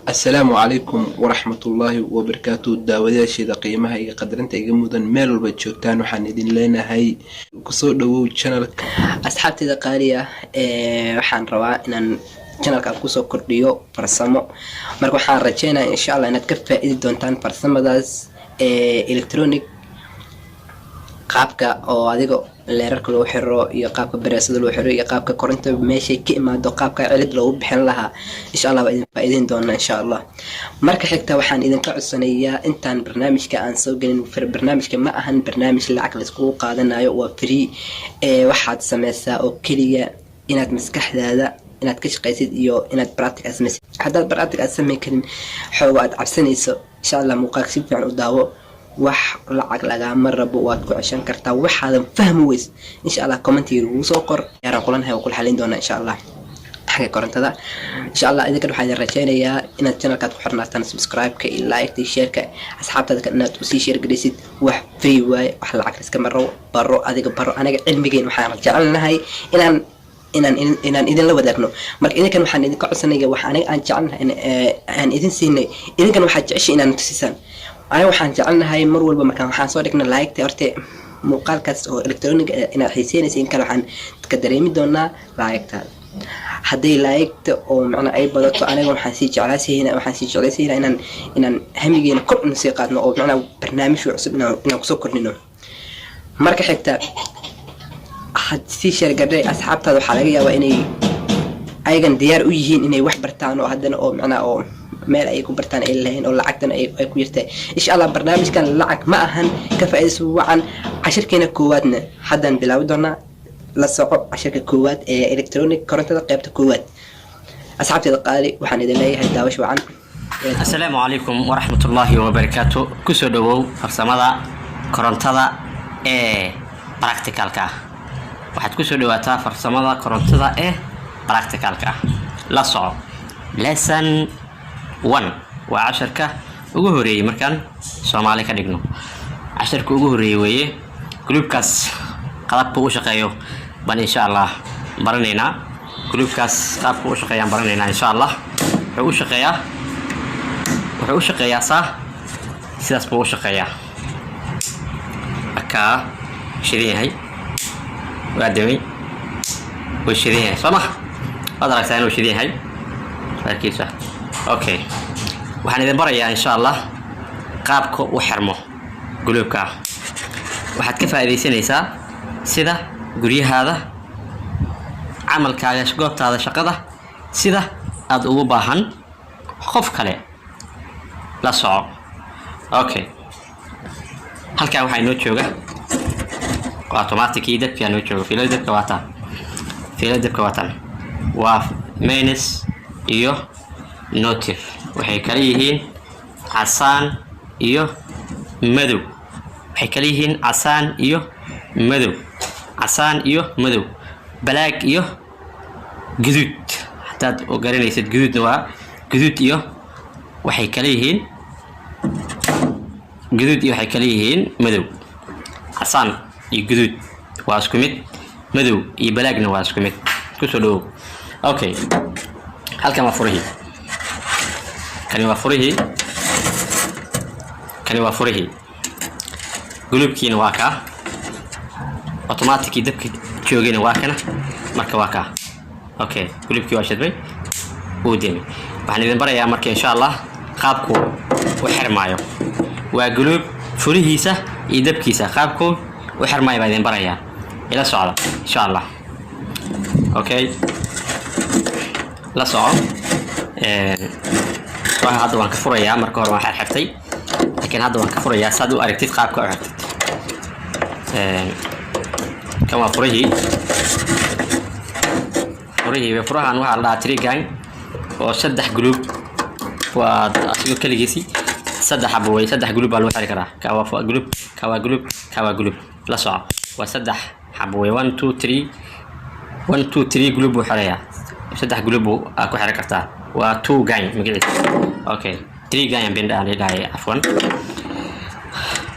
Assalaamu calaykum waraxmatullaahi wabarakaatu. Daawadayaasheeda qiimaha iyo qadarinta iga mudan, meel walba joogtaan, waxaan idin leenahay kusoo dhawow channelka. Asxaabteyda qaaliya, waxaan rabaa inaan channelka aan kusoo kordhiyo farsamo. Marka waxaan rajeynaya, insha Allah, inaad ka faa-idi doontaan farsamadaas electronic, qaabka oo adiga leerarka loo xiro iyo qaabka baraasada loo xiro iyo qaabka koronta meeshay ka imaado, qaabka cilid loogu bixin lahaa. Insha Allah waa idin faa-iideyn doonaa, insha Allah. Marka xigta, waxaan idinka codsanayaa intaan barnaamijka aan soo gelin, barnaamijka ma ahan barnaamij lacag laiskugu qaadanayo, waa free. Waxaad sameysaa oo keliya inaad maskaxdaada inaad ka shaqaysid iyo inaad practice aad sameysid. Haddaad practice aad sameyn karin, xoogo aad cabsanayso, insha Allah muuqaalka si fiican u daawo. Wax lacag lagaama rabo, waad ku ceshan kartaa. Waxaadan fahmi weys, insha Allah, commentiga lagu soo qor, yaaraan kulanahay, waa kula xalin doonaa, insha Allah, xagga korontada. Insha Allah idinkan waxaa idin rajeynayaa inaad channelkaad ku xirnaataan, subscribe-ka iyo like-ta iyo share-ka, asxaabtaada inaad usii share garaysid. Wax free waaye, wax lacag liskama rabo. Baro adiga, baro aniga. Cilmigeen waxaan jecelnahay inaan inaan idinla wadaagno. Marka idinkan waxaan idinka codsanaya, wax aniga aan jecelnahay aan idin siinay, idinkan waxaad jeceshay inaan tusisaan. Aniga waxaan jecelnahay mar walba markaan waxaan soo dhigna like-ta horte muuqaalkaas oo electronic inaad xiiseynaysa in kale waxaan ka dareemi doonaa like-taada. Hadday like-ta oo macnaa ay badato, aniga waxaan sii jeclaasihayna inaan hamigeena kor una sii qaadno oo macnaa barnaamij cusub inaan kusoo kordhino. Marka xigta, had sii share garee asxaabtaada. Waxaa laga yaabaa inay ayagan diyaar u yihiin inay wax bartaan oo haddana oo macnaa oo meel ay ku bartaan ay lahayn oo lacagtana ay ku yartahay. Insha Allah barnaamijkan lacag ma ahan, ka faa'iidayso wacan. Cashirkeena koowaadna haddaan bilaabi doonaa. La soco cashirka koowaad ee electronic korontada, qaybta koowaad. Asxaabteeda qaali, waxaan idin leeyahay daawasho wacan. Asalaamu calaykum waraxmatullaahi wabarakaatu. Kusoo dhawow farsamada korontada ee practicalka ah. Waxaad kusoo dhawaataa farsamada korontada ee practicalka ah. La soco lesson one, waa casharka ugu horeeyey markaan Soomaali ka dhigno. Casharka ugu horeeyey weeye. Guluubkaas qalabka u shaqeeyo baan, insha Allah, baranaynaa. Guluubkaas qaabka u shaqeeyaan baranaynaa, insha Allah. Wuxuu u shaqeeyaa saa, sidaas buu u shaqeeyaa. Markaa shidan yahay, waa damay, wuu shidan yahay, soo ma? Waad aragtaa inuu shidan yahay arkiisa. Okay, waxaan idin barayaa, insha Allah, qaabka u xirmo guluubka. Waxaad ka faa'iidaysanaysaa sida guryahaada, camalkaaga, goobtaada shaqada, sida aada ugu baahan qof kale. La soco. Okay, halkan waxaa inoo jooga automaticii dabkaa noo jooga. Fiilada dabka waa taan, fiilada dabka waa tan. Waa minus iyo negative. Waxay kala yihiin casaan iyo madow. Waxay kala yihiin casaan iyo madow, casaan iyo madow, black iyo guduud. Hadaad garanaysid, guduudna waa guduud iyo waxay kala yihiin guduud iyo waxay kala yihiin madow. Casaan iyo guduud waa isku mid, madow iyo blackna waa isku mid. Kusoo dhawow. Okay, halkan waa furihii, kani waa furihii, kani waa furihii. Guluubkiina waa kaa, automaticii dabka joogayna waa kana. Marka waa kaa. Okay, guluubkii waa shidmay, wuu demay. Waxaan idin barayaa marka, insha Allah, qaabku u xirmaayo. Waa guluub furihiisa iyo dabkiisa, qaabku u xirmaayo baa idin barayaa. Ila socda, insha Allah. Okay, la soco. Waxa hadda waan ka furayaa. Marka hore waan xirxirtay, laakiin hadda waan ka furayaa saad u aragtid qaabka u xirtid. Kan waa furihii. Furihii, furahan waxaa la dhahaa three gang oo saddex guluub waa asigoo keligiisii saddex xabo wey. Saddex guluub baa lagu xiri karaa. Ka waa guluub, ka waa guluub, ka waa guluub. La soco, waa saddex xabo wey. One, two, three, one, two, three guluub buu xirayaa. Saddex guluub buu aa ku xiri kartaa. Waa two gang magaciisa. Okay, three gang aan bindha aan dhahay, afwan.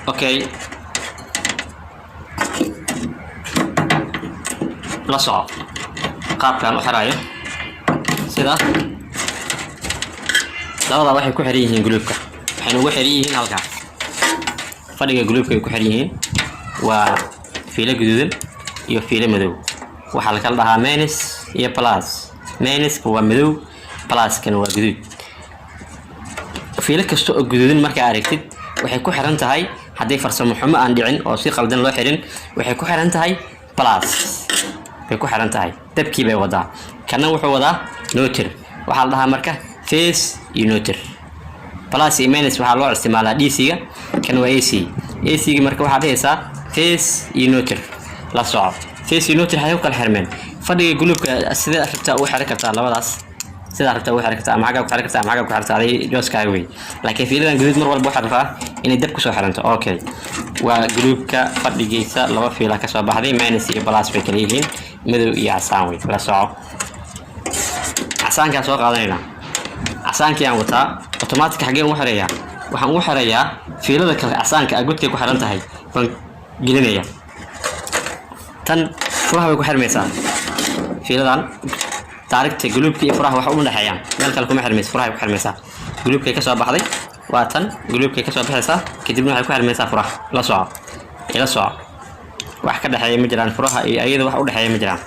Okay, la soco qaabkaan u xirayo. Sida Labadaa waxay ku xiran yihiin guluubka, waxayna ugu xiran yihiin halkaa fadhiga guluubka ay ku xiran yihiin. Waa fiilo guduudan iyo fiilo madow. Waxaa la kala dhahaa minus iyo plus. Minuska waa madow, pluskana waa guduud. Fiilo kasta oo guduudan markaa aragtid, waxay ku xiran tahay, haddii farsamo xumo aan dhicin oo si qaldan loo xirin, waxay ku xiran tahay plus bay ku xiran tahay. Dabkii bay wadaa, kana wuxuu wadaa neutral. Waxaa la dhahaa marka phase iyo neutral. Plus iyo minus waxaa loo isticmaalaa DC-ga, kan waa AC. AC-ga marka waxaa dhehaysaa phase iyo neutral. La soco, phase iyo neutral waxay ku kala xirmeen fadhiga guluubka. Sida rabtaa ugu xiran kartaa labadaas, sidaa rabtaa ugu xiran kartaa, ama xaggaa ku xiran kartaa ama xaggaa ku xiran aday jooskaaga wey. Laakiin fiiladan guduud mar walba waxaa rabaa inay dab kusoo xiranto. Okay, waa guluubka fadhigiisa laba fiila kasoo baxday, minus iyo plus bay kala yihiin, madow iyo casaan wey. La soco, casaankaa soo qaadanaynaa. Casaankii aan wataa automatic xaggeen ugu xirayaa? Waxaan ugu xirayaa fiilada kale casaanka ah godkay ku xiran tahay baan gelinaya. Tan furaha bay ku xirmaysaa. Fiiladan taarigta guluubka iyo furaha wax uma dhexeeyaan, meel kale kuma xirmaysa, furaha ku xirmaysaa. Guluubkay ka soo baxday waa tan, guluubkay ka soo baxaysaa, kadibna waxay ku xirmaysaa furaha. La soco, ila soco, wax ka dhexeeya ma jiraan. Furaha iyo ayada wax u dhexeeya ma jiraan.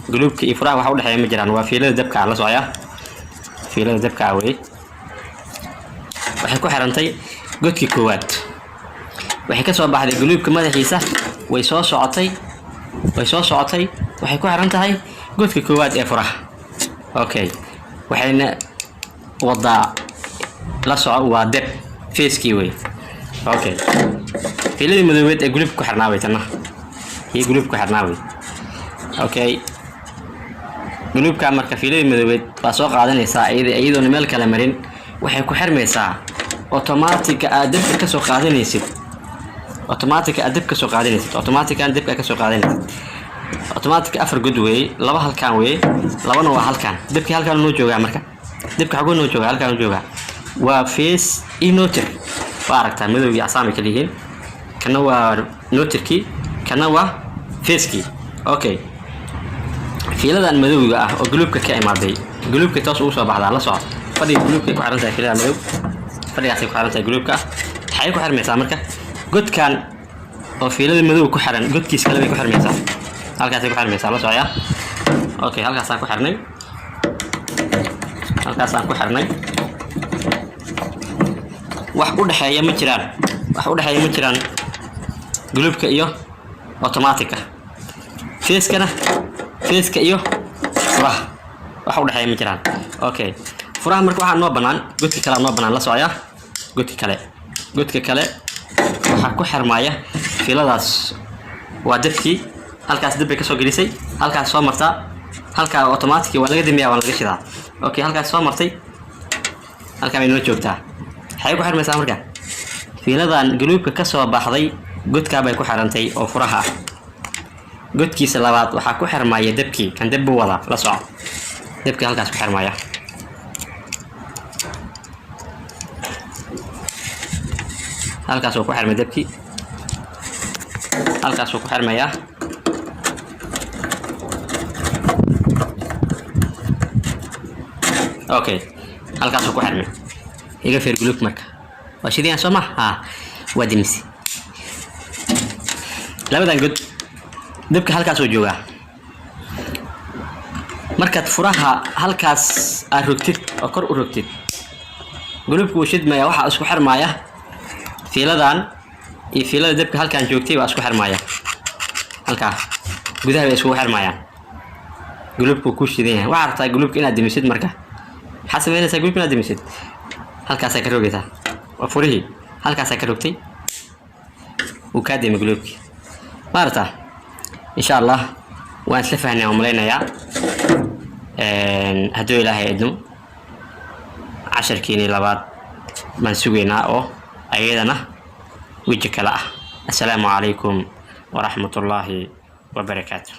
Guluubka iyo furaha wax u dhexeeya ma jiraan. Waa fiilada dabka ah, la socya, fiilada dabka ah wey. Waxay ku xirantay godkii koowaad. Waxay ka soo baxday guluubka madaxiisa, way soo socotay, way soo socotay, waxay ku xiran tahay godka koowaad ee furaha. Okay, waxayna wadaa, la soco, waa deb, phase-kii wey. Okay, fiiladii madoobeed ee guluubka ku xirnaa way tanna iyo guluubka ku xirnaa wey. Okay, guluubka marka fiiladii madoobeed baa soo qaadanaysaa iyada, iyadoona meel kale marin, waxay ku xirmaysaa automatic-a aad dabka kasoo qaadanaysid. Automatic-a aad dabka kasoo qaadanaysid, automatic-an dabka kasoo qaadanaysid. Automatic afar god weeye, laba halkaan weeye, labana waa halkaan. Dabkii halkaan noo joogaa. Marka dabka xaguu noo joogaa? Halkaan noo joogaa. Waa phase iyo neutral. Waa aragtaa, madowgii casaan bay kala yihiin. Kana waa neutralkii, kana waa phase-kii. Okay, fiiladan madowga ah oo guluubka ka imaaday, guluubkay toos ugu soo baxdaa. La soco, fadhiga guluubkay ku xiran tahay fiilada madow, fadhigaasay ku xiran tahay guluubka. Waxay ku xirmaysaa marka godkan oo fiilada madow ku xiran, godkiis kale bay ku xirmaysaa, halkaasay ku xirmaysaa. La socya. Okay, halkaasaan ku xirnay, halkaasaan ku xirnay. Wax u dhexeeya ma jiraan, wax u dhexeeya ma jiraan guluubka iyo automatic-a. Phase-kana, phase-ka iyo furaha wax u dhexeeya ma jiraan. Okay, furaha marka waxaa noo bannaan godka kale noo bannaan. La socya, godka kale, godka kale waxaa ku xirmaaya fiiladaas. Waa dabkii, halkaas dab bay kasoo gelisay, halkaas soo martaa, halkaa automatic waa laga damiyaa, waa laga shidaa. Okay, halkaas soo martay, halkaa bay noo joogtaa. Waxay ku xirmaysaa marka fiiladan guluubka kasoo baxday, godkaa bay ku xirantay oo furaha ah. Godkiisa labaad waxaa ku xirmaya dabkii. Kan dab buu wadaa, la soco, dabkii halkaas ku xirmaya. Halkaas uu ku xirmay dabkii, halkaasuu ku xirmayaa. Okay, halkaasuu ku xirmay. Iga feer guluub marka waa shidiyaan, soo ma ha? Waa dimisi labadan god. Dabka halkaasuu joogaa. Markaad furaha halkaas aad rogtid oo kor u rogtid, guluubka wuu shidmaya. Waxaa isku xirmaya fiiladan iyo fiilada dabka halkaan joogtay baa isku xirmaya. Halkaa gudaha bay iskugu xirmayaan. Guluubka ku shidan yahay. Waxaad rabtaa guluubka inaad dimisid. Marka maxaad samaynaysaa? Guluubka inaad dimisid, halkaasaa ka rogaysaa. Waa furihii, halkaasaa ka rogtay, wuu kaa dimay guluubkii. Ma aragtaa? Insha Allah waan isla fahnay, waan malaynayaa. Hadduu Ilaahay idmo, casharkiinii labaad baan sugaynaa oo ayadana weji kale ah. Assalaamu calaykum waraxmatullaahi wabarakaatu.